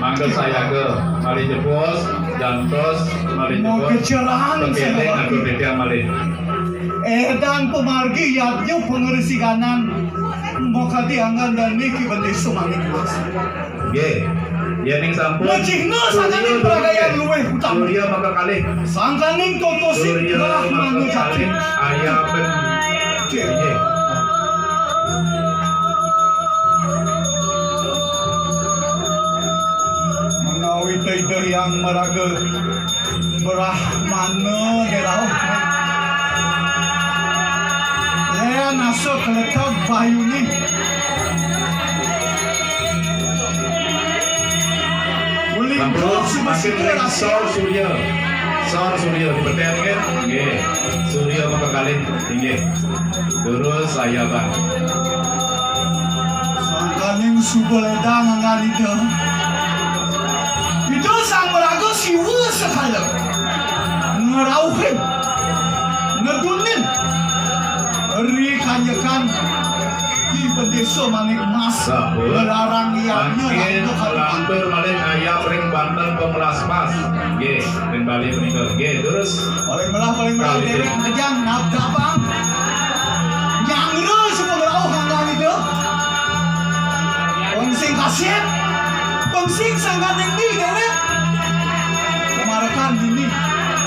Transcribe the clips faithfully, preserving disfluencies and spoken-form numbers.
Mangga sayaga malih jebos, jantos malih jebos. Mau kecerang. Kepiting saya. Atur titiang malih. Édan pamargi yadnya pangresiganan makadi anggan dané Ki Bendésa Manik Luas. Nggih. Yéning sampun. Mejihna sangkaning surya, peragayan luwih utama. Surya makakalih. Sangkaning toto sing surya gerah makakalih, mangejati. Ayaban. Nggih. Menawi Ida Hyang maraga Brahmana, nggih rauh. Léa nasa kleteg bayuné. Ulingkuk sampun, sumesita makin ring rasa. Sor surya. Sor surya. Beten nggih. Nggih. Surya makakalih. Inggih. Durus ayaban. Sangkaning suba lédang anggan Ida. Ida Sang Maraga Siwa sekala ngrauhin, ngedunin ri kanjekan Ki Bendésa Manik Mas. Sampun. Ngelarang yadnya. Mangkin lantur malih ngayab ring banten pemlaspas. Nggih, ring Bali menika. Nggih, durus. Paling melah, paling melah, kalih déwék ngejang nabdabang. Nyangra suba ngrauh anggan Ida. Pungsing kasép, pungsing sangkaning di déwék. Kemarekan dini.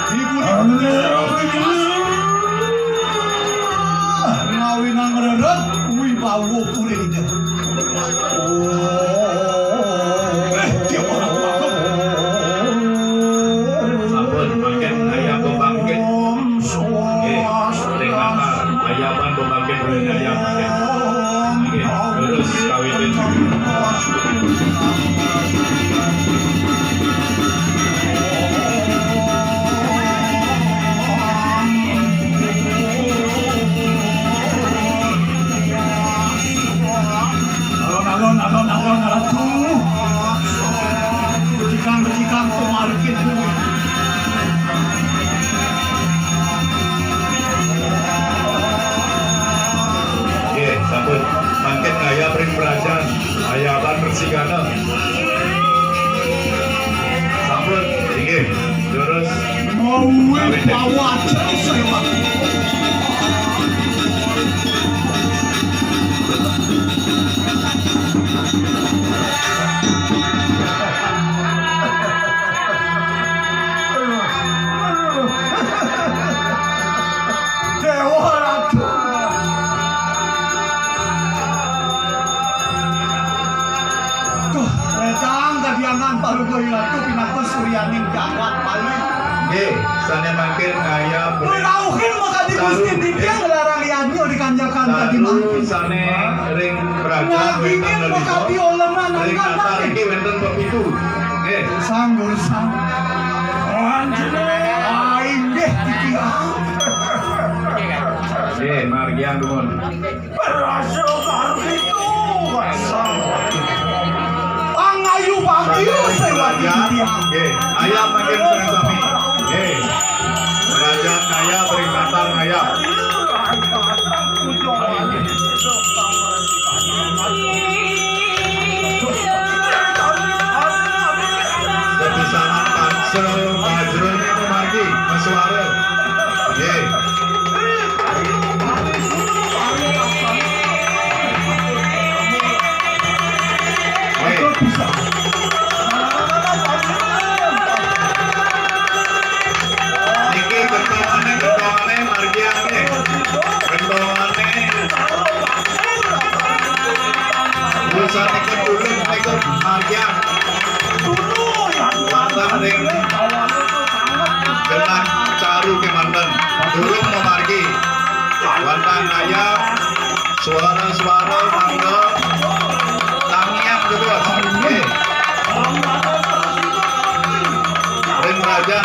Ibu ngawinang rered wibawa puri Ida. Sampun, mangkin ngayab pembangkit. Nggih, ring latar, ayaban pembangkit ring ngayab mangkin. Nggih, durus kawitin. Alon-alon, alon-alon, ratu. Becikang, becikang, pemargin. Nggih, sampun. Mangkin ngayab ring prajan, ayaban resigané. Sampun, inggih. Durus. Mau pawat, saya. Déwa Ratu. Duh, lédang kadiangan Palungguh Ratu pinaka suryaning jagat Bali. Nggih, sané mangkin ngayab. Ngrauhin makadi Gusti titiang nglarang yadnya di kanjekan kadi mangkin. Sané ring prajan wénten lelima. Ngagingin makadi oleman ring angkatan. Latar niki wénten pepitu. Nggih. Sang Guru Sang. Ah, inggih titiang. Nggih, margiang dumun. Berasa karo itu. Pangayu bagio sing lagi. Nggih, ayam makin sering sami. Nggih. Kerajaan kaya, peringatan kaya. Sepisanan tansel bajrone memargi, mesuara. Nggih. Nggih. Niki gentongane, gentongane margiane. Gentongane. Urusan niki dulu, niki margian. Wonten ring genah caru kemanten. Durung memargi. Wonten ayam, suara-suara mangga. Tangiang juga. Nggih. Ring raja